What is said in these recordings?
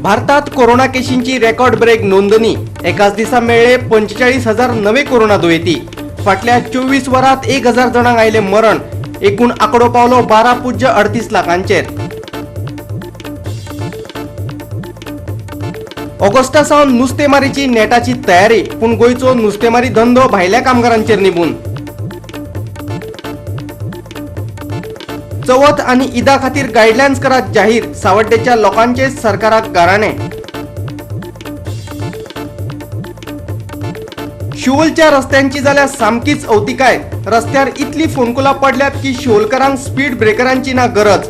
भारतात corona केशींची record break नोंदणी. एकाच दिसा मेळ्ळे 45,000 नवे कोरोना दुयेंती. फाटल्या 24 वरांत 1,000 जाणांक आयले मरण. एकूण आंकडो पावलो 12.38 लाखांचेर. ऑगस्टा सावन नुस्तेमारीची नेटाची तयारी, पूण गोंयचो नुस्तेमारी धंदो भायल्या कामगारांचेर निबून. चवथ आनी ईदा खातीर गायडलायन्स करात जाहीर, सावड्डेच्या लोकांचे सरकाराक गाराणें. शिवोलच्या रस्त्यांची जाल्या सामकीच अवतिकाय. रस्त्यार इतली फोंडकुलां पडल्यात की शिवोलकारांक स्पीड ब्रेकरांची ना गरज.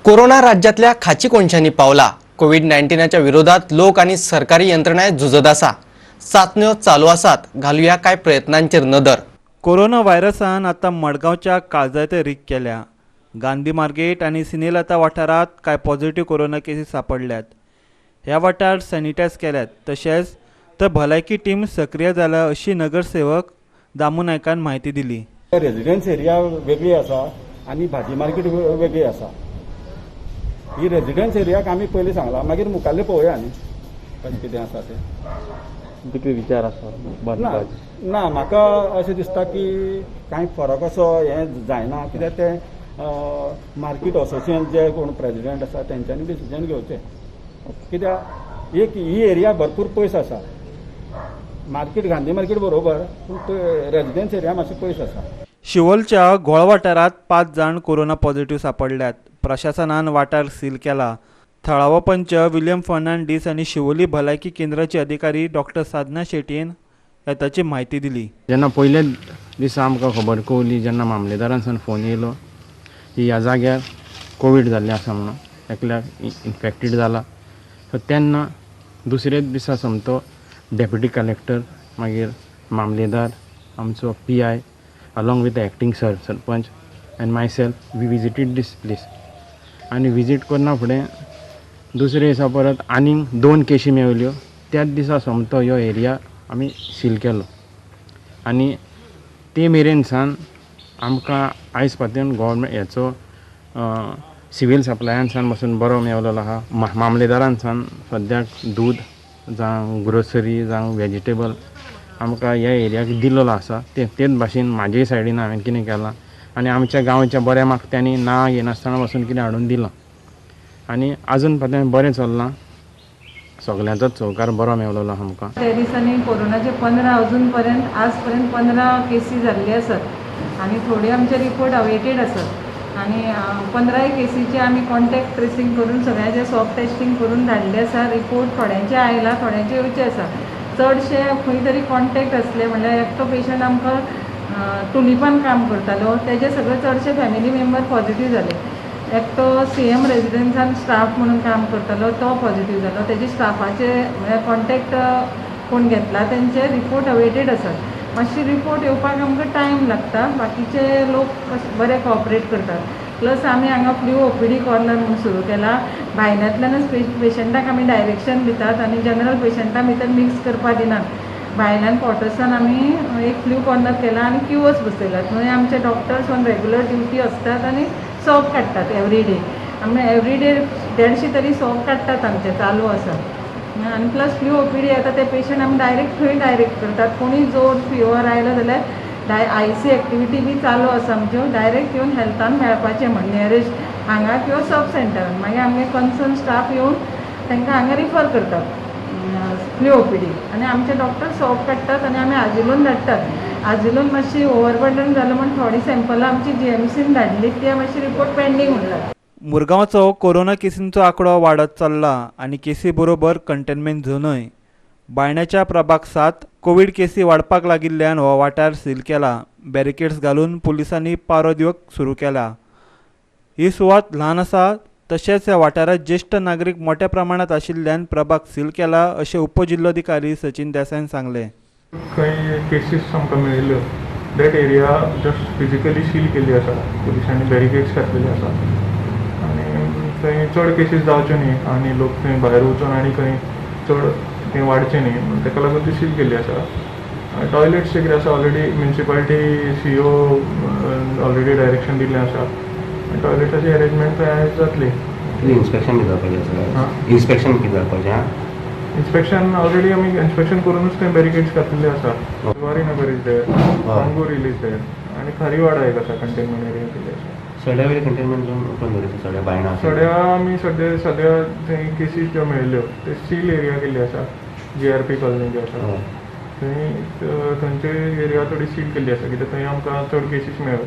कोरोना राज्यांतल्या खाची कोनशांनी पावला. कोवीड-19च्या विरोधात लोक आनी सरकारी यंत्रणाय झुजत आसा. चांचण्यो चालू आसात. घालुया कांय प्रयत्नांचेर नदर. कोरोना व्हायरसान आतां मडगांवच्या काळजांत रीग केल्या. गांधी मार्केट आनी सिनेलता वाठारांत कांय पॉझिटिव्ह कोरोना केसी सांपडल्यात. ह्या वाठार सॅनिटायज केल्यात, तशेंच थंय भलायकी टीम सक्रीय जाल्या अशी नगरसेवक दामू नायकान म्हायती दिली. रेजिडन्स एरिया वेगळी आसा आनी भाजी मार्केट वेगळी आसा. ही रेजिडन्स एरियाक आमी पयलीं सांगला, मागीर मुखाल्लें पळोवया न्ही कशें कितें आसा तें. कितें विचार आसा? ना ना, म्हाका अशें दिसता की कांय फरक असो हें जायना, कित्याक तें मार्केट असोसिएशन जे कोण प्रेजिडेंट आसा तेंच्यांनी डिसिजन घेवचें. कित्याक एक ही एरिया भरपूर पयस आसा. मार्केट गांधी मार्केट बरोबर, पूण रेजिडन्स एरिया मातशी पयस आसा. शिवोलच्या घोळ वाठारांत 5 जाण कोरोना पॉझिटिव्ह सांपडल्यात. प्रशासनान वाठार सील केला. थळावो पंच विलियम फर्नांडीस आनी शिवोली भलायकी केंद्राचे अधिकारी डॉक्टर साधना शेटयेन ताची म्हायती दिली. जेन्ना पयलेच दिसा आमकां खबर कळ्ळी, जेन्ना मामलेदारान फोन येयलो की ह्या जाग्यार कोवीड जाल्लें आसा म्हणून, एकल्याक इन्फेक्टेड जाला, सो तेन्ना दुसरेच दिसा सोमतो डेप्युटी कलेक्टर, मागीर मामलेदार, आमचो PI along with the acting sarpanch and myself, we visited this place. आनी विजीट करना फुडें दुसरे दिसा परत आनीक 2 केशी मेवल्यो. त्याच दिसा सोमतो ह्यो एरिया आमी सील केलो आनी ते मेरेन सान आमकां आयज पासून गव्हर्मेंट हेचो सिवील सप्लायान सान पासून बरो मेवलेलो आहा. मामलेदारान सान सद्याक दूद जावं ग्रोसरी जावं वेजिटेबल आमकां ह्या एरियाक दिल्लो आसा. तेच भाशेन म्हाजे सायडीन हांवें कितें केलां आनी आमच्या गांवच्या बऱ्या मागत्यांनी ना घेनासतना पासून कितें हाडून दिलां आनी आजून पासून बरें चल्लां. सगल्यांचोच सहकार बरो मेवलेलो आमकां. त्या दिसांनी कोरोनाचे 15 अजून पर्यंत आज पर्यंत 15 केसी जाल्ले आसात आनी थोडे आमचे रिपोर्ट अवेटेड आसात. आनी 15 केसीचे आमी कॉन्टॅक्ट ट्रेसींग करून सगळ्यांचे सॉफ्ट टेस्टिंग करून धाडले आसा. रिपोर्ट थोड्यांचे आयला, थोड्यांचे येवचे आसा. चडशे खंय तरी कॉन्टॅक्ट आसले, म्हणल्यार एकटो पेशंट आमकां टुलिपान काम करतालो, तेजे सगळे चडशे फॅमिली मेंबर पॉझिटिव्ह जाले. एकटो CM रेजिडन्सान स्टाफ म्हणून काम करतालो, तो पॉझिटिव्ह जालो. तेजे स्टाफाचे म्हळ्यार कॉन्टॅक्ट कोण घेतला तेंचे रिपोर्ट अवेटेड आसात. मातशी रिपोर्ट येवपाक आमकां टायम लागता. बाकीचे लोक बरे कॉपरेट करतात. प्लस आमी हांगा फ्लू OPD corner म्हणून सुरू केला. भायल्यांतल्यानच पेशंटाक आमी डायरेक्शन दितात आनी जनरल पेशंटा भितर मिक्स करपाक दिनात. भायल्यान क्वॉर्टर्सान आमी एक फ्लू कॉर्नर केला आनी क्यूज बसयला. थंय आमचे डॉक्टर्स ऑन रेगुलर ड्युटी आसतात आनी सॉप काडटात एवरी डे. आमी एवरी डे 150 तरी सॉप काडटात आमचे चालू आसा. आनी प्लस फ्लू OPD येता ते पेशंट आमी डायरेक्ट थंय डायरेक्ट करतात. कोणी जोर फिवर आयलो जाल्यार IC activity बी चालू आसा आमच्यो, डायरेक्ट येवन हेल्थान मेळपाचें म्हण नियरेस्ट हांगा किंवा सब सेंटरान. मागीर आमगे कन्सर्न स्टाफ येवन तांकां हांगा रिफर करतात फ्लू OPD. आनी आमचे डॉक्टर सॉप काडटात आनी आमी आजिलोन धाडटात. आजिलोन मातशी ओवरबर्डन जालें म्हण थोडी सॅम्पलां आमची GMCन धाडली, ती मातशी रिपोर्ट पेंडींग उरला. मुरगांवचो कोरोना केसींचो आंकडो वाडत चल्ला आनी केसी बरोबर कंटेनमेंट झोनूय. बायण्याच्या प्रभाग 7 कोवीड केसी वाडपाक लागिल्ल्यान हो वाठार सील केला. बॅरिकेड्स घालून पुलिसांनी पारो दिवप सुरू केला. ही सुवात ल्हान आसा, तशेंच ह्या वाठारांत ज्येश्ठ नागरीक मोठ्या प्रमाणांत आशिल्ल्यान प्रभाग सील केला अशें उपजिल्लोधिकारी सचिन देसायन सांगलें. खंय केसीस आमकां मेळिल्ल्यो that area just physically seal केल्ली आसा. पुलिसांनी बॅरिकेड्स घातलेले आसा आनी थंय चड केसीस जावच्यो न्ही आनी लोक थंय भायर वचून आनी खंय चड तें वाडचें न्ही म्हणून ताका लागून ती सील केल्ली आसा. टॉयलेट्स जे कितें आसा already municipality CO already direction दिल्लें आसा. टॉयलेटाची अरेंजमेंट थंय आयज जातली. इन्स्पेक्शन कितें जावपाचें आसा? इन्स्पेक्शन कितें जावपाचें? इन्स्पेक्शन ऑलरेडी आमी इन्स्पेक्शन करूनच थंय बॅरिकेड्स घातलेले आसा. Zuarinagar is there, Mangor hill is there आनी खारीवाडा एक आसा कंटेनमेंट एरिया केल्ली आसा. सड्या वयले कंटेनमेंट झोन ओपन दवरिता सड्या बायणा? सड्या आमी सद्या थंय केसीस ज्यो मेळिल्ल्यो ते सील एरिया केल्ली आसा. GRP colony जी आसा थंय थंयचे एरिया थोडी सील केल्ली आसा कित्याक थंय आमकां चड केसीस मेळ्ळ्यो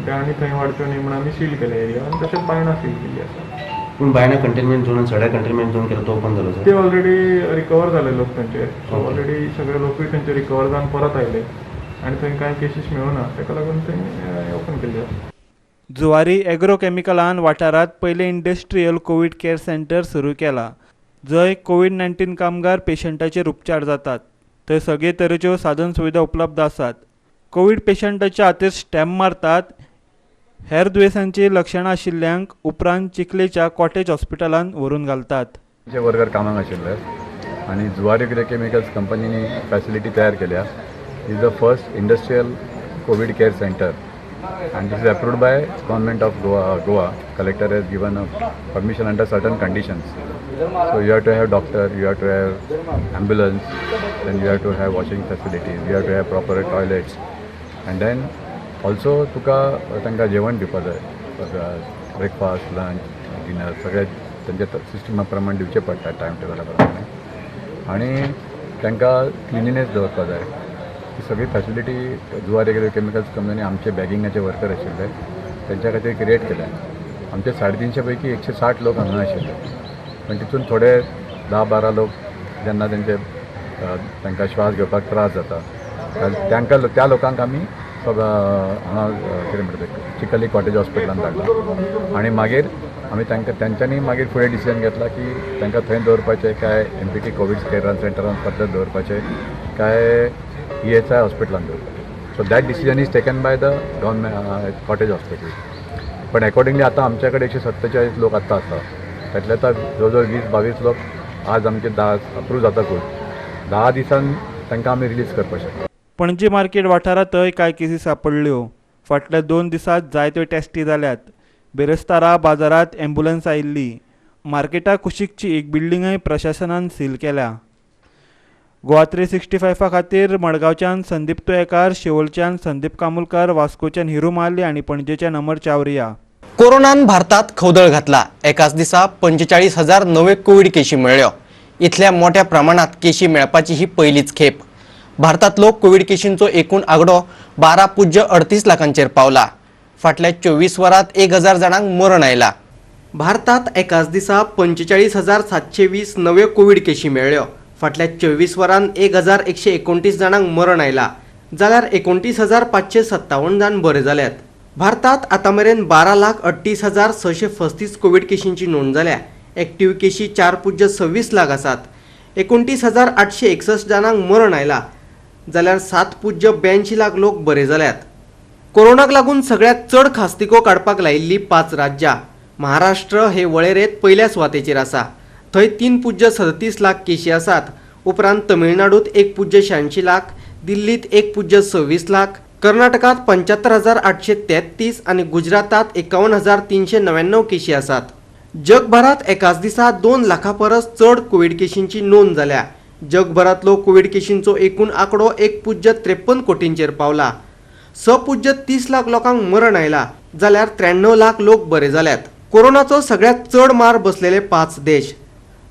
ते आनी थंय वाडच्यो न्ही म्हणून आमी सील केले एरिया आनी तशेंच बायणा सील केल्ली आसा. पूण बायणा कंटेनमेंट झोन आनी सड्या कंटेनमेंट झोन केला तो ओपन जालो? ते ऑलरेडी रिकवर जाले लोक थंयचे. सो ऑलरेडी सगळे लोकूय थंयचे रिकवर जावन परत आयले आनी थंय कांय केसीस मेळुना, ताका लागून थंय ओपन केल्ली आसा. जुवारी एग्रो केमिकलान वाठारांत पयलें इंडस्ट्रियल कोवीड केअर सेंटर सुरू केला, जंय कोवीड-19 कामगार पेशंटाचेर उपचार जातात. थंय सगळे तरेच्यो साधन सुविधा उपलब्ध आसात. कोवीड पेशंटाच्या हातीर स्टॅम्प मारतात. हेर दुयेंसांची लक्षणां आशिल्ल्यांक उपरांत चिखलेच्या कॉटेज हॉस्पिटलांत व्हरून घालतात. वर्कर कामाक आशिल्ले आनी जुवारी एग्रो केमिकल्स कंपनीनी फॅसिलिटी तयार केल्या. Is the first industrial COVID care centre and this is approved by government of Goa. Collector has given a permission under certain conditions. So you have to have doctor, you have to have ambulance, then you have to have washing facilities, you have to have proper toilets, and then also तुका तांकां जेवण दिवपा जाय, breakfast, lunch, dinner सगळें तांच्या Systema प्रमाण दिवचें पडटा, टायम टेबला प्रमाणे, आनी तांकां क्लिनिनेस दवरपा जाय. ही सगळी facility Zuari agro chemicals company आमचे बॅगिंगाचे वर्कर आशिल्ले तेंच्या खातीर क्रिएट केल्या. आमचे 350 पैकी 160 लोक हांगा आशिल्ले, पण तितून थोडे 10-12 लोक जेन्ना तेंचे तांकां श्वास घेवपाक त्रास जाता तांकां त्या लोकांक आमी हांगा कितें म्हणटा चिखली कॉटेज हॉस्पिटलान धाडला आनी मागीर आमी तांकां तेंच्यांनी मागीर फुडें डिसिजन घेतला की तांकां थंय दवरपाचें काय MPT Covid care सेंटरान फर्दर दवरपाचें काय ESI हॉस्पिटलान दवरपाचें. So that decision is taken by the government cottage hospital. पण एकॉर्डिंगली आतां आमच्या कडेन 147 लोक आतां आसा, त्यातले आतां जवळ जवळ 20-22 लोक आज आमचे 10 अप्रूव जातकूच 10 दिसान तांकां आमी रिलीज करपाक शकता. पणजी मार्केट वाठारांतय कांय केसी सापडल्यो. फाटल्या 2 दिसांत जायत्यो टेस्टी जाल्यात. बिरेस्तारा बाजारांत ॲम्ब्युलन्स आयिल्ली. मार्केटा कुशीकची एक बिल्डिंगय प्रशासनान सील केल्या. गोवा 365 खातीर मडगांवच्यान संदीप तुयेकार, शिवोलच्यान संदीप कामुलकर, वास्कोच्यान हिरू माली आनी पणजेच्यान अमर चावरिया. कोरोनान भारतात खवदळ घातला. एकाच दिसा 45,000 नवे कोविड केशी मेळ्ळ्यो. इतल्या मोठ्या प्रमाणात केशी मेळपाची ही पयलीच खेप. भारतांतलो कोविड केशींचो एकूण आंकडो 12.38 लाखांचेर पावला. फाटल्या 24 वरांत 1,000 जाणांक मरण आयला. भारतात एकाच दिसा 45,720 नव्यो कोविड केशी मेळ्ळ्यो. फाटल्या 24 वरांत 1,129 जाणांक मरण आयला, जाल्यार 29,557 जाण बरे जाल्यात. भारतात आतां मेरेन 12,38,635 कोविड केशींची नोंद जाल्या. एक्टिव्ह केशी 4.26 लाख आसात. 29,861 जाणांक मरण आयला, जाल्यार 7.82 लाख लोक बरे जाल्यात. कोरोनाक लागून सगळ्यांत चड खास्तिको काडपाक लायिल्ली 5 राज्यां. महाराष्ट्र हे वळेरेंत पयल्या सुवातेचेर आसा. थंय 3.37 लाख केशी आसात. उपरांत तमिळनाडूत 1.86 लाख, दिल्लीत 1.26 लाख, कर्नाटकात 75,833 आनी गुजरातात 51,399 केशी आसात. जगभरात एकाच दिसा 2 लाखां परस चड कोविड केशींची नोंद जाल्या. जगभरांतलो कोविड केशींचो एकूण आंकडो 1.53 कोटींचेर पावला. 6.30 लाख लोकांक मरण आयला, जाल्यार 93 लाख लोक बरे जाल्यात. कोरोनाचो सगळ्यांत चड मार बसलेले 5 देश.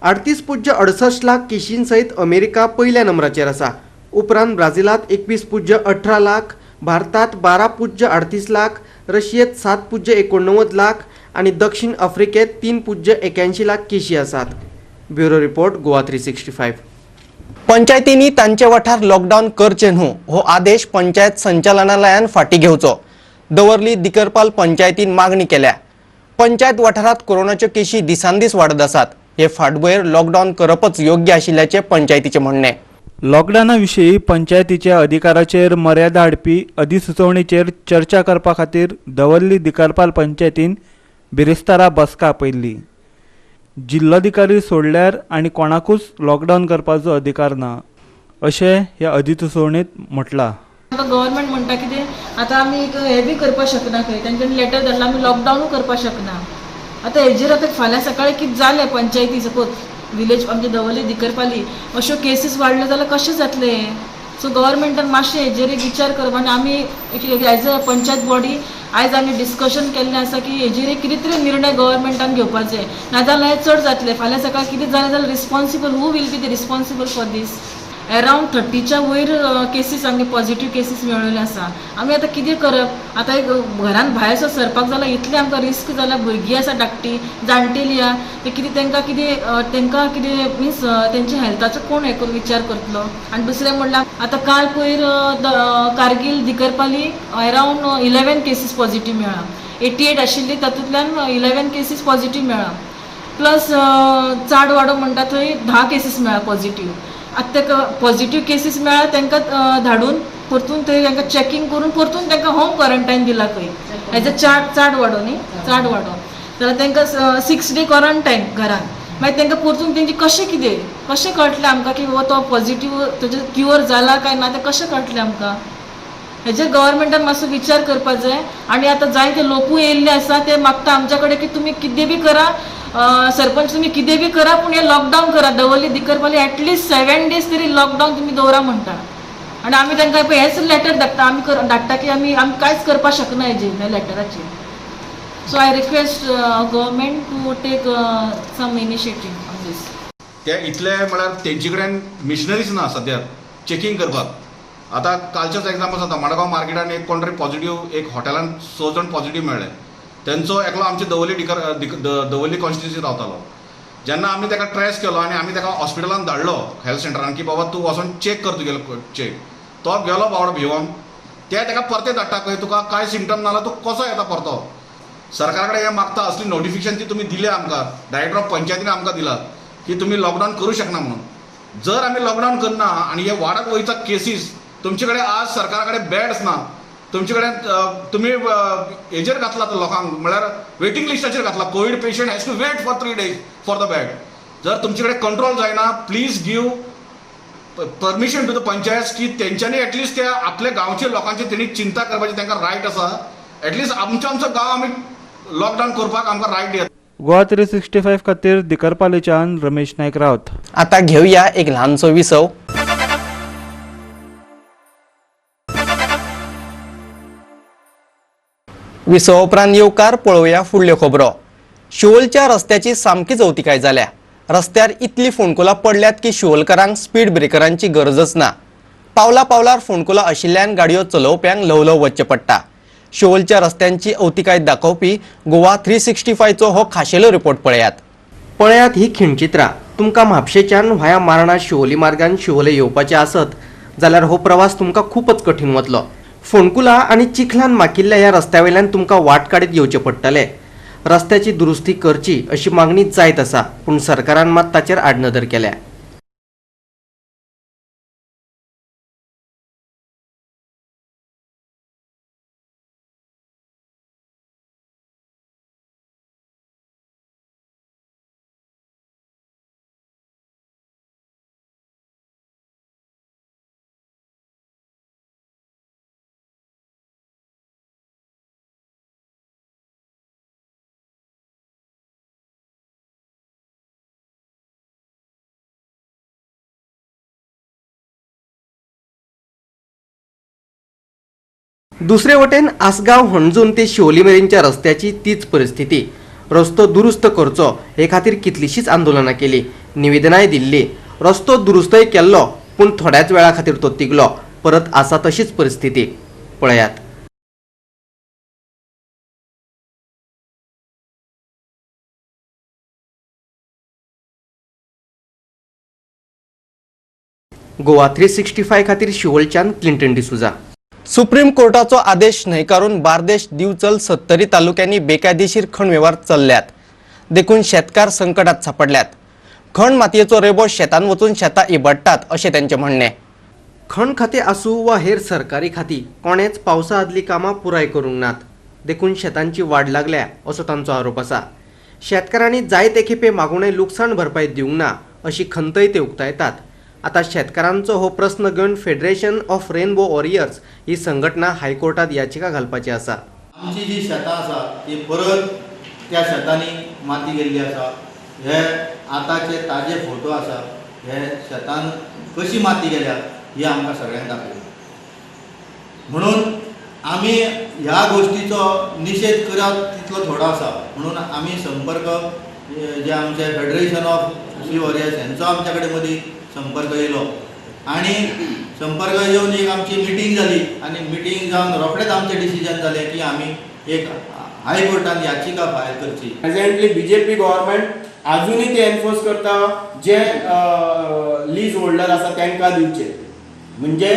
38.68 लाख केशीं सयत अमेरिका पयल्या नंबराचेर आसा. उपरांत ब्राझिलांत 21.18 लाख, भारतात 12.38 लाख, रशियेत 7.89 लाख आनी दक्षिण आफ्रिकेत 3.81 लाख केशी आसात. Bureau report, Goa 365. पंचायतींनी तांचे वाठार लॉकडावन करचे न्हू हो आदेश पंचायत संचालनालयान फाटीं घेवचो. दवर्ली दिकरपाल पंचायतीन मागणी केल्या. पंचायत वाठारांत कोरोनाच्यो केशी दिसानदीस वाडत आसात. हे फाटभुंयेर लॉकडावन करपच योग्य आशिल्ल्याचें पंचायतीचें म्हणणें. लॉकडावना विशीं पंचायतीच्या अधिकाराचेर मर्यादा हाडपी अधिसुचोवणेचेर चर्चा करपा खातीर दवर्ली दिकारपाल पंचायतीन बिरेस्तारा बसका आपयल्ली. जिल्लोधिकारी सोडल्यार आनी कोणाकूच लॉकडावन करपाचो अधिकार ना अशें ह्या अधिसुचोवणेंत म्हटलां. आतां गव्हर्मेंट म्हणटा कितें आतां आमी हें बी करपाक शकना, खंय तेंच्यांनी लेटर धाडला, आमी लॉकडावनूय करपाक शकना. आतां हेजेर आतां फाल्यां सकाळीं कितें जालें पंचायती सपोज विलेज आमचे दवर्ली दिकरपाली अश्यो केसीस वाडल्यो जाल्यार कशें जातलें? सो गव्हर्मेंटान मातशें हेजेर एक विचार करप आनी आमी एज अ पंचायत बॉडी आयज आमी डिस्कशन केल्लें आसा की हेजेर एक कितें तरी निर्णय गव्हर्मेंटान घेवपाक जाय, नाजाल्यार हें चड जातलें. फाल्यां सकाळीं कितें जालें जाल्यार responsible who will be the responsible for this? Around 30च्या वयर केसीस आमगे पॉझिटिव्ह केसीस मेळिल्ले आसा. आमी आतां कितें करप? आतां एक घरान भायर सो सरपाक जाल्यार इतलें आमकां रिस्क जाला. भुरगीं आसा धाकटी, जाणटेली आहा, ते कितें तेंकां कितें तेंकां कितें मिन्स तेंच्या हेल्थाचो कोण हें करून विचार करतलो? आनी दुसरें म्हणल्यार आतां काल पयर कारगील दिकरपाली अरावंड 11 केसीस पॉझिटिव्ह मेळ्ळा. 88 आशिल्ली तातूंतल्यान 11 केसीस पॉझिटिव्ह मेळ्ळा. प्लस चाडवाडो म्हणटा थंय 10 केसीस मेळ्ळा पॉझिटिव्ह. आतां ताका पॉझिटिव्ह केसीस मेळ्ळा तांकां धाडून परतून थंय तांकां चॅकींग करून परतून तांकां होम क्वॉरंटायन दिला खंय एज अ चाडवाडो न्ही, चाडवाडो जाल्यार तांकां 6 डे क्वॉरंटायन घरान. मागीर तांकां परतून तेंचे कशें कितें कशें कळटलें आमकां की बाबा तो पॉझिटिव्ह तेजें क्युअर जाला काय ना तें कशें कळटलें आमकां? हेजेर गव्हर्मेंटान मातसो विचार करपाक जाय. आनी आतां जायते लोकूय येयल्ले आसा, ते मागता आमच्या कडेन की तुमी कितें बी करा सरपंच, तुमी कितें बी करा पूण हें लॉकडावन करा. दवर्ली दिकरपाली एटलिस्ट 7 डेज तरी लॉकडावन तुमी दवरा म्हणटा. आनी आमी तांकां पळय हेच लेटर धाडटा, आमी धाडटा की आमी कांयच करपाक शकना हेजेर ह्या लेटराचेर. So I request government to take some initiative on this. ते इतले म्हळ्यार तेंचे कडेन मिशनरीज ना सद्या चॅकींग करपाक. आतां कालचेच एग्जाम्पल सांगता, मडगांव मार्केटान एक कोण तरी पॉझिटिव्ह, एक हॉटेलान 6 जाण पॉझिटिव्ह मेळ्ळे. तेंचो एकलो आमचे दवर्ली दवर्ली कॉन्स्टिट्युन्सी रावतालो. जेन्ना आमी ताका ट्रेस केलो आनी आमी ताका हॉस्पिटलान धाडलो हेल्थ सेंटरान की बाबा तूं वचोन चॅक कर तुगेलो चॅक, तो गेलो बावडो भिवोन. ते ताका परते धाडटा खंय तुका कांय सिमटम ना जाल्यार तूं कसो येता परतो? सरकारा कडेन हें मागता, असली नोटिफिकेशन ती तुमी दिल्या आमकां, डायरेक्टर ऑफ पंचायतीन आमकां दिला की तुमी लॉकडावन करूं शकना म्हणून. जर आमी लॉकडावन करना आनी हे वाडत वयता केसीस, तुमचे कडेन आज सरकारा कडेन बेड्स ना, तुमचे कडेन तुमी हेजेर घातला लोकांक म्हळ्यार वेटींग लिस्टाचेर घातला. Covid patient has to wait for 3 days for the bed. जर तुमचे कडेन कंट्रोल जायना, please give permission to the panchayat की तेंच्यांनी एटलिस्ट त्या आपल्या गांवच्या लोकांची तेणी चिंता करपाची तांकां रायट आसा. एटलिस्ट आमचो आमचो गांव आमी लॉकडावन करपाक आमकां रायट दियात. गोवा 365 खातीर दिकरपालीच्यान रमेश नायक रावत. आतां घेवया एक ल्हानसो विसव. विसव उपरांत येवकार पळोवया फुडल्यो खबरो. शिवोलच्या रस्त्याची सामकीच अवतिकाय जाल्या. रस्त्यार इतली फोंडकुलां पडल्यात की शिवोलकारांक स्पीड ब्रेकरांची गरजच ना. पावला पावलार फोंडकुलां आशिल्ल्यान गाडयो चलोवप्यांक ल्हव ल्हव वचचें पडटा. शिवोलच्या रस्त्यांची अवतिकाय दाखोवपी गोवा 365चो हो खाशेलो रिपोर्ट पळयात. पळयात ही खिणचित्रां. तुमकां म्हापशेच्यान व्हाया मार्णा शिवोली मार्गान शिवोले येवपाचें आसत जाल्यार हो प्रवास तुमकां खूपच कठीण वतलो. फोंडकुलां आनी चिखलान माकिल्ल्या ह्या रस्त्या वयल्यान तुमकां वाट काडीत येवचें पडटलें. रस्त्याची दुरुस्ती करची अशी मागणी जायत आसा, पूण सरकारान मात ताचेर आडनदर केल्या. दुसरे वटेन आसगांव हणजून ते शिवोली मेरेनच्या रस्त्याची तीच परिस्थिती. रस्तो दुरुस्त करचो हे खातीर कितलीशीच आंदोलनां केली, निवेदनाय दिल्ली. रस्तो दुरुस्तय केल्लो, पूण थोड्याच वेळा खातीर तो तिगलो. परत आसा तशीच परिस्थिती. पळयात. गोवा 365 खातीर शिवोलच्यान क्लिंटन डिसुजा. सुप्रीम कोर्टाचो आदेश न्हयकारून बार्देश, दिवचल, सत्तरी तालुक्यांनी बेकायदेशीर खण वेव्हार चल्ल्यात. देखून शेतकार संकटात सापडल्यात. खण मातयेचो रेबो शेतान वचून शेतां इबाडटात अशें तांचें म्हणणें. खण खातें आसूं वा हेर सरकारी खातीं, कोणेच पावसा आदलीं कामां पुराय करूंक नात. देखून शेतांची वाड लागल्या असो तांचो आरोप आसा. शेतकारांनी जायते खेपे मागुणें लुकसाण भरपाय दिवंक ना अशी खंतय ते उक्तायतात. आतां शेतकारांचो हो प्रस्न घेवन फेडरेशन ऑफ रेनबो वॉरियर्स ही संघटना हायकोर्टात याचिका घालपाची आसा. आमची जी शेतां आसा ती परत त्या शेतांनी माती गेल्ली आसा. हे आतांचे ताजे फोटो आसा, हे शेतान कशी माती गेल्या ही आमकां सगळ्यांक दाखयली. म्हणून आमी ह्या गोश्टीचो निशेध करप तितलो थोडो आसा. म्हणून आमी संपर्क जे आमचे फेडरेशन ऑफ सी वॉरियर्स हेंचो आमच्या कडेन मदीं संपर्क येयलो आनी संपर्क येवन एक आमची मिटींग जाली आनी मिटींग जावन रोखडेच आमचें डिसिजन जालें की आमी एक हायकोर्टान याचिका फायल करची. प्रेझेंटली बीजेपी गव्हर्मेंट अजूनही ते एनफोर्स करता जे लीज होल्डर आसा तांकां दिवचे. म्हणजे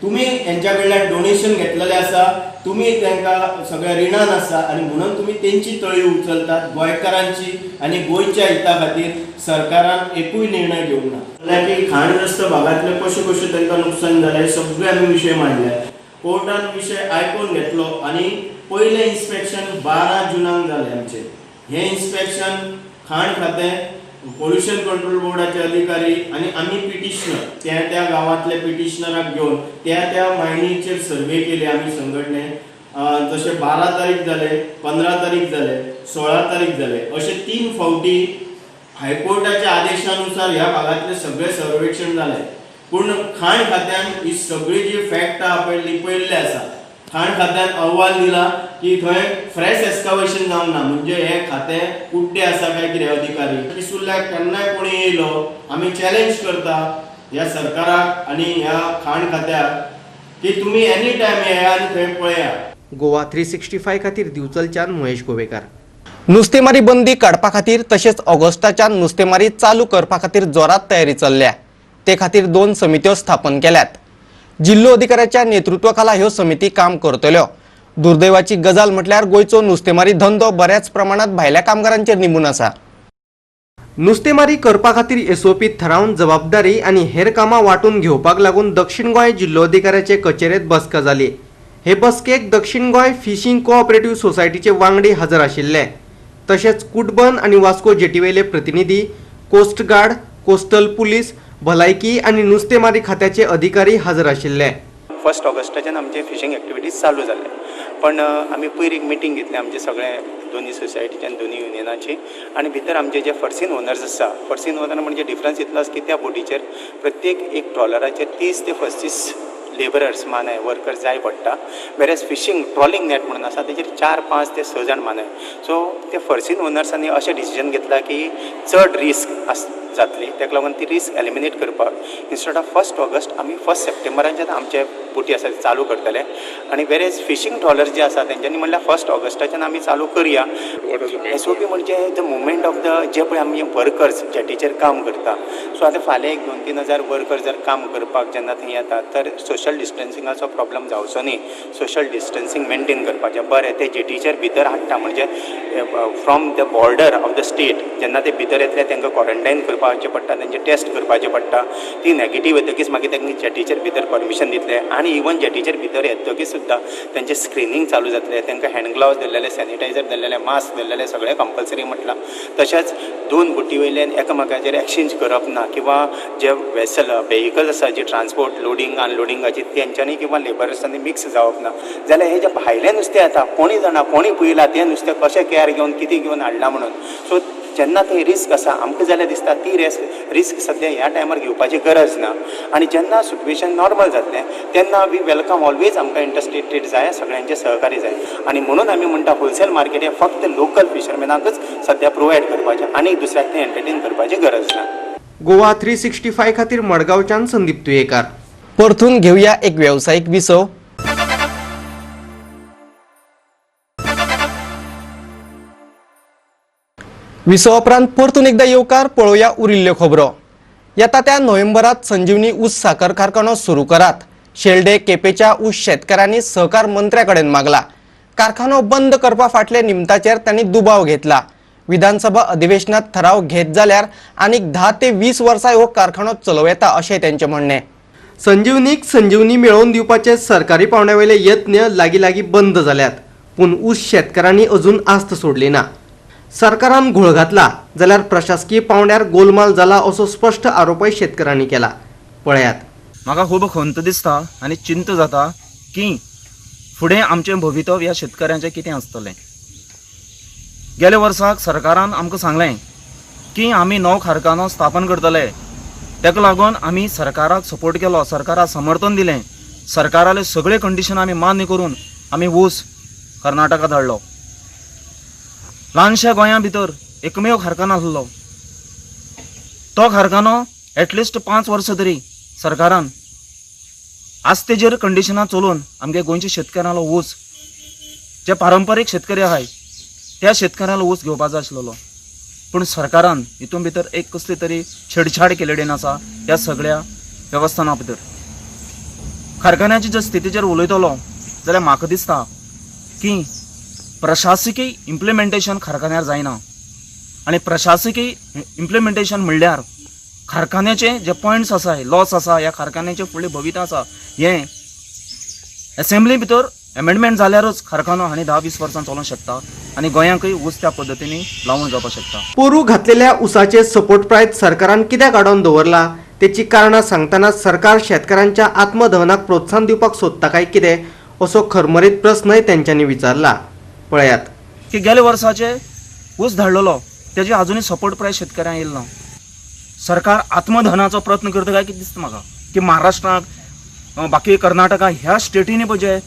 तुमी हेंच्या कडल्यान डोनेशन घेतलेलें आसा, तुमी तांकां सगळ्या रिणान आसा आनी म्हणून तुमी तेंची तळी उचलतात. गोंयकारांची आनी गोंयच्या हिता खातीर सरकारान एकूय निर्णय घेवंक ना. जाल्यार की खाणग्रस्त भागांतले कशें कशें तांकां नुकसान जालें सगळे आमी विशय मांडले. कोर्टान विशय आयकून घेतलो आनी पयलें इन्स्पेक्शन 12 जुनाक जालें आमचें. हें इन्स्पेक्शन खाण खातें, पोल्युशन कंट्रोल बोर्डाचे अधिकारी आनी आमी पिटिशनर त्या त्या गांवांतले पिटिशनराक घेवन त्या त्या मायनीचेर सर्वे केले आमी संघटने. जशें 12 तारीख जाले, 15 तारीख जाले, 16 तारीख जाले, अशे 3 फावटी हायकोर्टाच्या आदेशानुसार ह्या भागांतले सगळे सर्वेक्षण जाले. पूण खाण खात्यान ही सगळी जी फॅक्ट आहा पळय लिपयल्ले आसा. खाण खात्यान अहवाल दिला की थंय फ्रेश एस्कावेशन जावंक ना, म्हणजे हे खातें कुड्डे आसा काय कितें अधिकारी. पिसुर्ल्याक केन्नाय कोणी येयलो आमी चॅलेंज करता ह्या सरकाराक आनी ह्या खाण खात्याक की तुमी एनी टायम येया आनी थंय पळया. गोवा 365 खातीर दिवचलच्यान महेश गोवेकार. नुस्तेमारी बंदी काडपा खातीर तशेंच ऑगस्टाच्यान नुस्तेमारी चालू करपा खातीर जोरात तयारी चल्ल्या. ते खातीर 2 समित्यो स्थापन केल्यात. जिल्लो अधिकाऱ्याच्या नेतृत्वाखाला ह्यो समिती काम करतल्यो. दुर्दैवाची गजाल म्हटल्यार गोंयचो नुस्तेमारी धंदो बऱ्याच प्रमाणात भायल्या कामगारांचेर निंबून आसा. नुस्तेमारी करपा खातीर एसओपी थारावन जबाबदारी आनी हेर कामां वांटून घेवपाक लागून दक्षिण गोंय जिल्लोधिकाऱ्याचे कचेरेंत बसका जाली. हे बसकेक दक्षिण गोंय फिशींग कोऑपरेटिव्ह सोसायटीचे वांगडी हजर आशिल्ले. तशेंच कुटबन आनी वास्को जेटीवेले प्रतिनिधी, कोस्ट गार्ड, कोस्टल पुलीस, भलायकी आनी नुस्तेमारी खात्याचे अधिकारी हजर आशिल्ले. 1 ऑगस्टाच्यान आमचे फिशींग एक्टिविटीज चालू जाल्ले, पण आमी पयर एक मिटींग घेतली आमचे सगळे दोन्ही सोसायटीचे आनी दोन्ही युनियनाची आनी भितर आमचे जे फर्सीन ओनर्स आसा, फर्सीन ओनर म्हणजे डिफरन्स इतलो की त्या बोटीचेर प्रत्येक एक ट्रॉलराचेर 30 ते 35 लेबरर्स मानाय वर्कर्स जाय पडटा, वेरेज फिशींग ट्रॉलिंग नॅट म्हणून आसा तेजेर 4, 5 ते 6 जाण मानाय. सो ते फर्सीन ओनर्सांनी अशें डिसिजन घेतलां की चड रिस्क आस जातली, ताका लागून ती रिस्क एलिमिनेट करपाक इन्स्टेड ऑफ 1 ऑगस्ट आमी 1 सप्टेंबराच्यान आमचे बोटी आसा ते चालू करतले. आनी वेरेज फिशींग ट्रॉलर जे आसा तेंच्यांनी म्हणल्यार 1 ऑगस्टाच्यान आमी चालू करया. एसओपी म्हणजे the movement of the जे पळय आमी वर्कर्स जेटीचेर काम करता, सो आतां फाल्यां एक 2-3 हजार वर्कर जर काम करपाक जेन्ना थंय येता तर सोशल डिस्टन्सिंगाचो प्रॉब्लम जावचो न्ही. सोशल डिस्टन्सिंग मेनटेन करपाचें बरें ते जेटीचेर भितर हाडटा म्हणजे from the border of the state जेन्ना ते भितर येतले तांकां क्वॉरंटायन करपाचें पडटा, तेंचे टेस्ट करपाचें पडटा, ती नेगेटीव येतकीच मागीर तांकां जेटीचेर भितर परमिशन दितले. आनी इवन जेटीचेर भितर येतकीच सुद्दां तेंचें स्क्रिनींग चालू जातलें, तांकां हँड ग्लव्स दिल्लेले, सॅनिटायझर दिल्लेले, मास्क दिल्लेले सगळें कंपल्सरी म्हटलां. तशेंच 2 बोटी वयल्यान एकामेकाचेर एक्सचेंज करप ना किंवा जे वेसल वेहिकल्स आसा जी ट्रान्सपोर्ट लोडींग अनलोडिंगाची तेंच्यांनी किंवा लेबर्सांनी मिक्स जावप ना. जाल्यार हे जे भायलें नुस्तें येता कोणी जाणा कोणी पळयलां तें नुस्तें कशें केअर घेवन कितें घेवन हाडलां म्हणून. सो जेन्ना थंय रिस्क आसा आमकां जाल्यार दिसता ती रिस्क सद्या ह्या टायमार घेवपाची गरज ना. आनी जेन्ना सिट्युएशन नॉर्मल जातलें तेन्ना we welcome always, आमकां इंटरस्टेट ट्रेड जाय, सगळ्यांचे सहकार्य जाय. आनी म्हणून आमी म्हणटा होलसेल मार्केट हें फक्त लोकल फिशरमॅनाकच सद्या प्रोवायड करपाचें आनी दुसऱ्याक तें एंटरटेन करपाची गरज ना. गोवा 365 खातीर मडगांवच्यान संदीप तुयेकार. परतून घेवया एक वेवसायीक विसव. विसवा उपरांत परतून एकदा येवकार. पळोवया उरिल्ल्यो खबरो. येता त्या नोव्हेंबरात संजीवनी ऊस साखर कारखानो सुरू करात. शेल्डे केपेच्या ऊस शेतकारांनी सहकार मंत्र्या कडेन मागला. कारखानो बंद करपा फाटले निमताचेर तांणी दुबाव घेतला. विधानसभा अधिवेशनात ठराव घेत जाल्यार आनीक 10 ते 20 वर्सां हो कारखानो चलोवं येता अशें तांचें म्हणणें. संजीवनीक संजीवनी मेळोवन दिवपाचे सरकारी पावंड्यावेले यत्न लागीं लागीं बंद जाल्यात, पूण ऊस शेतकारांनी अजून आस्त सोडली ना. सरकारान घोळ घातला जाल्यार प्रशासकीय पावंड्यार गोलमाल जाला असो स्पश्ट आरोपय शेतकारांनी केला. पळयात. म्हाका खूब खंत दिसता आनी चिंता जाता की फुडें आमचें भवितव्य ह्या शेतकऱ्यांचें कितें आसतलें. गेल्या वर्साक सरकारान आमकां सांगलें की आमी नवो कारखानो स्थापन करतले, ताका लागून आमी सरकाराक सपोर्ट केलो, सरकाराक समर्थन दिलें, सरकाराले सगळे कंडिशन आमी मान्य करून आमी ऊस कर्नाटका धाडलो. ल्हानशा गोंया भितर एकमेव कारखानो आसलो, तो कारखानो एटलिस्ट 5 वर्सां तरी सरकारान आज तेजेर कंडिशनां चलोवन आमगे गोंयच्या शेतकऱ्यांलो ऊस, जे पारंपारीक शेतकरी आहाय त्या शेतकऱ्यांलो ऊस घेवपाचो आसलेलो, पूण सरकारान हितून भितर एक कसली तरी छेडछाड केलेली आसा ह्या सगळ्या वेवस्थाना भितर. कारखान्याची जर स्थितीचेर उलयतलो जाल्यार म्हाका दिसता की प्रशासकीय इम्प्लिमेंटेशन कारखान्यार जायना आनी प्रशासकीय इम्प्लिमेंटेशन म्हणल्यार कारखान्याचे जे पॉयंट्स आसा, लॉस आसा, ह्या कारखान्याचे फुडले भविता आसा, हें एसेंब्ली भितर एमेंडमेंट जाल्यारच कारखानो आनी 10-20 वर्सां चलोवंक शकता आनी गोंयांकूय ऊस त्या पद्दतीन लावून जावपाक शकता. पोरू घातलेल्या उसाचे सपोर्ट प्रायस सरकारान कित्याक आडोवन दवरला तेची कारणां सांगतना सरकार शेतकऱ्यांच्या आत्मदहनाक प्रोत्साहन दिवपाक सोदता काय कितें असो खरमरीत प्रस्नय तेंच्यांनी विचारला. पळयात की गेल्या वर्साचे ऊस धाडलेलो तेजे अजुनूय सपोर्ट प्रायस शेतकऱ्यांक येयलो ना. सरकार आत्मदहनाचो प्रयत्न करता काय कितें दिसता म्हाका की महाराष्ट्राक बाकी कर्नाटका ह्या स्टेटींनी पळय जे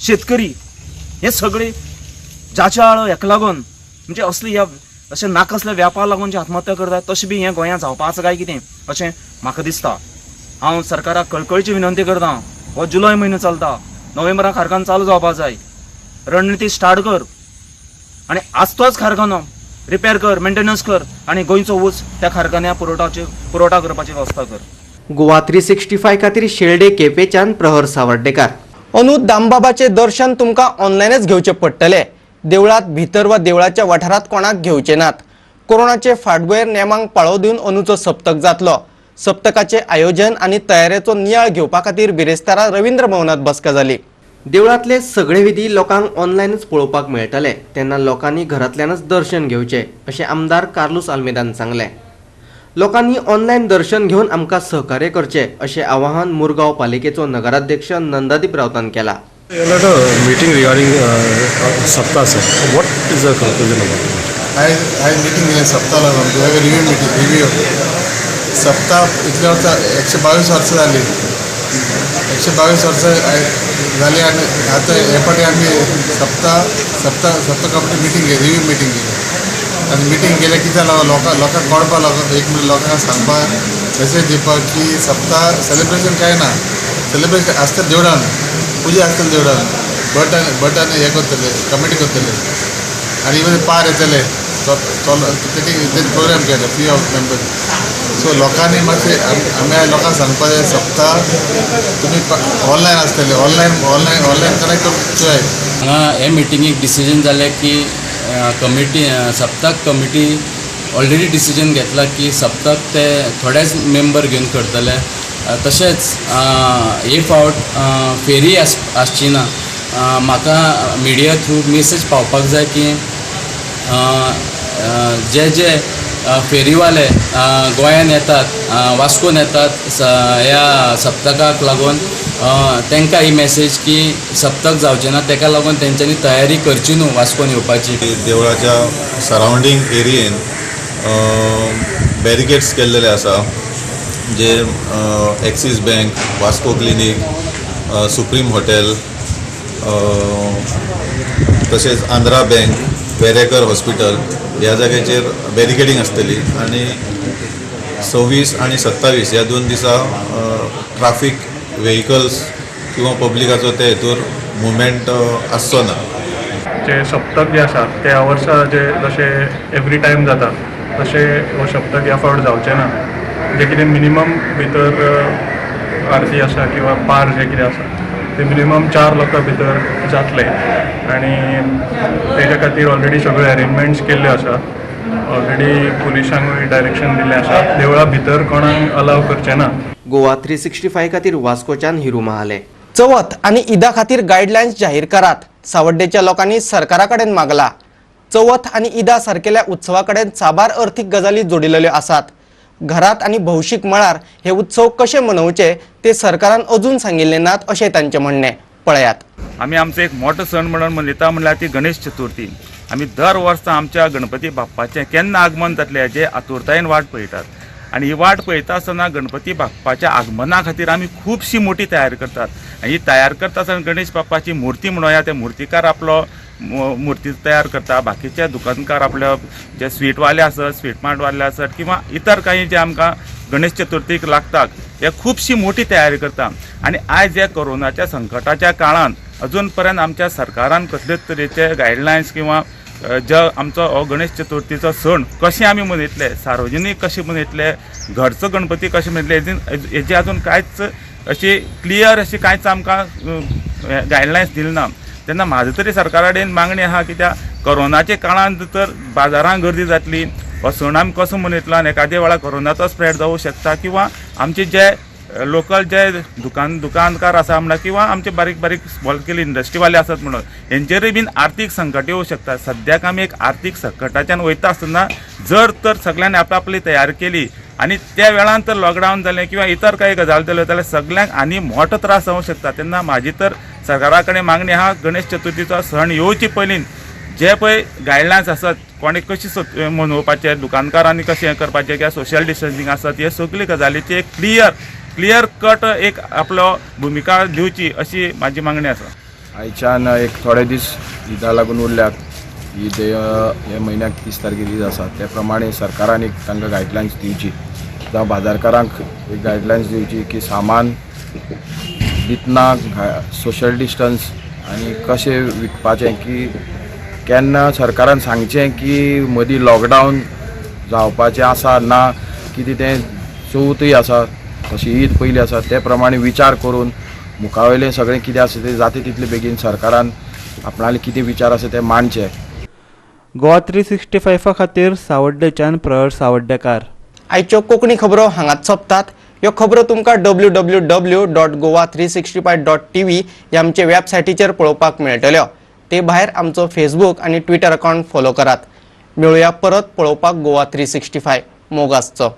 शेतकरी हे सगळे जाच्या आळ हेका लागून म्हणजे असले ह्या अशें नाकासले व्यापार लागून जे आत्महत्या करतात तशें बी हें गोंयांत जावपा आसा काय कितें अशें म्हाका दिसता. हांव सरकाराक कळकळची विनंती करता, हो जुलय म्हयनो चलता, नोव्हेंबराक कारखानो चालू जावपा जाय, रणनिती स्टार्ट कर आनी आज तोच कारखानो रिपेर कर, मेंटेनन्स कर आनी गोंयचो ऊस त्या कारखान्या पुरवठा करपाची वेवस्था कर. गोवा 365 खातीर शेल्डे केपेच्यान प्रहर सावर्डेकार. अंदू दामबाबाचे दर्शन तुमकां ऑनलायनच घेवचें पडटलें. देवळांत भितर वा देवळाच्या वाठारांत कोणाक घेवचे नात. कोरोनाचे फाटभुंयेर नेमांक पाळो दिवन अंदूचो सप्तक जातलो. सप्तकाचे आयोजन आनी तयारेचो नियाळ घेवपा खातीर बिरेस्तारा रवींद्र भवनांत बसका जाली. देवळांतले सगळे विधी लोकांक ऑनलायनच पळोवपाक मेळटले, तेन्ना लोकांनी घरांतल्यानच दर्शन घेवचें अशें आमदार कार्लूस आल्मेदान सांगलें. लोकांनी ऑनलायन दर्शन घेवन आमकां सहकार्य करचें अशें आवाहन मुरगांव पालिकेचो नगराध्यक्ष नंदादीप रावतान केला. Meeting regarding Saptah, sir. What is the conclusion about it? I meeting केलें सप्ता लागून. We have a review meeting, review. सप्ता इतल्या वर्सां 122 वर्सां जालीं, 122 वर्सां जालीं आनी आतां हे फावटी आमी सप्ता सप्ता सप्ता कमिटी मिटींग केली, रिव्यू मिटींग केली. आनी मिटींग केलें कितें जालां, लोकांक कळपाक लागून एक मिनट लोकांक सांगपाक मेसेज दिवपाक की सप्ता सेलिब्रेशन कांय ना, सेलिब्रेशन आसता देवळान, पुजा आसतली देवळान, भट आनी हें करतले, कमिटी करतले आनी इवन पार येतले तेणी प्रोग्राम केले फ्री ऑफ मेंबर्स. सो लोकांनी मातशें आमी लोकांक सांगपाक जाय सप्ता तुमी ऑनलायन आसतले, ऑनलायन ऑनलायन ऑनलायन कनेक्ट करूंक जाय. हांगा हे मिटिंगेक डिसिजन जालें की कमिटी सप्तक कमिटी ऑलरेडी डिसिजन घेतला की सप्तक ते थोडेच मेंबर घेवन करतले. तशेंच हे फावट फेरी आसची ना. म्हाका मिडिया थ्रू मेसेज पावपाक जाय की जे जे फेरीवाले गोंयान येतात, वास्कोन येतात ह्या सप्तकाक लागून तांकां ही मेसेज की सप्तक जावचें ना, ताका लागून तेंच्यांनी तयारी करची न्हू वास्कोन येवपाची. देवळाच्या सरावंडींग एरियेन बॅरिकेड्स केल्लेले आसा, जे Axis bank, Vasco clinic, Supreme hotel, तशेंच आंध्रा बँक, वेरेकर हॉस्पिटल ह्या जाग्याचेर बॅरिकेडींग आसतली आनी 26 आनी 27 ह्या 2 दिसा ट्राफीक व्हेकल्स किंवा पब्लिकाचो ते हेतूर मुवमेंट आसचो ना. जे सप्तक जे आसा ते ह्या वर्सा जे जशें एवरी टायम जाता तशें हो सप्तक ह्या फावट जावचें ना. जे कितें मिनिमम भितर आरती आसा किंवा पार जे कितें आसा ते मिनिमम 4 लोकां भितर जातले आनी तेज्या खातीर ऑलरेडी सगळे अरेंजमेंट्स केल्ले आसा. ऑलरेडी पुलिसांकूय डायरेक्शन दिल्लें आसा, देवळा भितर कोणाक अलाव करचें ना. गोवा 365 खातीर वास्कोच्यान हिरू महाले. चवथ आनी ईदा खातीर गायडलायन्स जाहीर करात, सावड्डेच्या लोकांनी सरकारा कडेन मागला. चवथ आनी ईदा सारकेल्या उत्सवा कडेन साबार अर्थीक गजाली जोडिल्ल्यो आसात. घरात आनी भौशीक मळार हे उत्सव कशे मनोवचे ते सरकारान अजून सांगिल्ले नात अशें तांचें म्हणणें. पळयात. आमी आमचो एक मोठो सण म्हणून मनयता म्हणल्यार ती गणेश चतुर्थी. आमी दर वर्सा आमच्या गणपती बाप्पाचें केन्ना आगमन जातलें हेजें आतुरतायेन वाट पळयतात आनी ही वाट पळयता आसतना गणपती बाप्पाच्या आगमना खातीर आमी खुबशी मोठी तयारी करतात आनी ही तयार करता आसतना गणेश बाप्पाची मुर्ती म्हणूया ते मुर्तीकार आपलो मुर्ती तयार करता, बाकीचे दुकानकार आपल्या जे स्वीटवाले आसत, स्वीट मार्टवाले आसत किंवा इतर काही जे आमकां गणेश चतुर्थीक लागतात हे खुबशी मोठी तयारी करता. आनी आयज ह्या कोरोनाच्या संकटाच्या काळान अजून पर्यंत आमच्या सरकारान कसलेच तरेचे गायडलायन्स किंवा जो आमचो हो गणेश चतुर्थीचो सण कशें आमी मनयतले, सार्वजनीक कशें मनयतले, घरचो गणपती कशें मनयतले हेजी अजून कांयच अशी क्लियर अशी कांयच आमकां गायडलायन्स दिली ना. तेन्ना म्हाजी तरी सरकारा कडेन मागणी आहा की त्या कोरोनाच्या काळांत तर बाजारांत गर्दी जातली, हो सण आमी कसो मनयतलो आनी एखाद्या वेळार कोरोनाचो स्प्रेड जावूं शकता किंवा आमचे जे लोकल जे दुकानकार आसा म्हणा किंवा आमचे बारीक बारीक स्मॉल स्केल इंडस्ट्रीवाले आसात म्हणून हेंचेरूय बीन आर्थीक संकट येवं शकता. सद्याक आमी एक आर्थीक संकटाच्यान वयता आसतना जर तर सगळ्यांनी आपली तयारी केली आनी त्या वेळान तर लॉकडावन जालें किंवा इतर काही गजाल जाल्यो जाल्यार सगळ्यांक आनी मोठो त्रास जावंक शकता. तेन्ना म्हाजी तर सरकारा कडेन मागणी आहा गणेश चतुर्थीचो सण येवचे पयलीं जे पळय गायडलायन्स आसात कोणे कशी मनोवपाचे, दुकानकारांनी कशें हें करपाचें किंवा सोशल डिस्टन्सिंग आसत, हे सगळे गजालीची एक क्लियर कट एक आपलो भुमिका दिवची अशी म्हाजी मागणी आसा. आयच्यान एक थोडे दीस ईदा लागून उरल्यात. ईद हे म्हयन्याक 30 तारखेर ईद आसा, ते प्रमाणे सरकारान एक तांकां गायडलायन्स दिवची, जावं बाजारकारांक एक गायडलायन्स दिवची की सामान दितना सोशल डिस्टन्स आनी कशें विकपाचें, की केन्ना सरकारान सांगचें की मदीं लॉकडावन जावपाचें आसा ना कितें तें चवथूय आसा तशी ईद पयली आसा, ते प्रमाणे विचार करून मुखावयलें सगळें कितें आसा तें जाता तितले बेगीन सरकारान आपणाले कितें विचार आसा ते मांडचे. गोवा 365 खातीर सावड्डेच्यान प्रहर सावड्डेकार. आयच्यो कोंकणी खबरो हांगाच सोंपतात. ह्यो खबरो तुमकां www.goa365.tv ह्या आमचे वेबसायटीचेर पळोवपाक मेळटल्यो. ते भायर आमचो फेसबूक आनी ट्विटर अकावंट फॉलो करात. मेळुया परत पळोवपाक गोवा 365. मोग आसचो.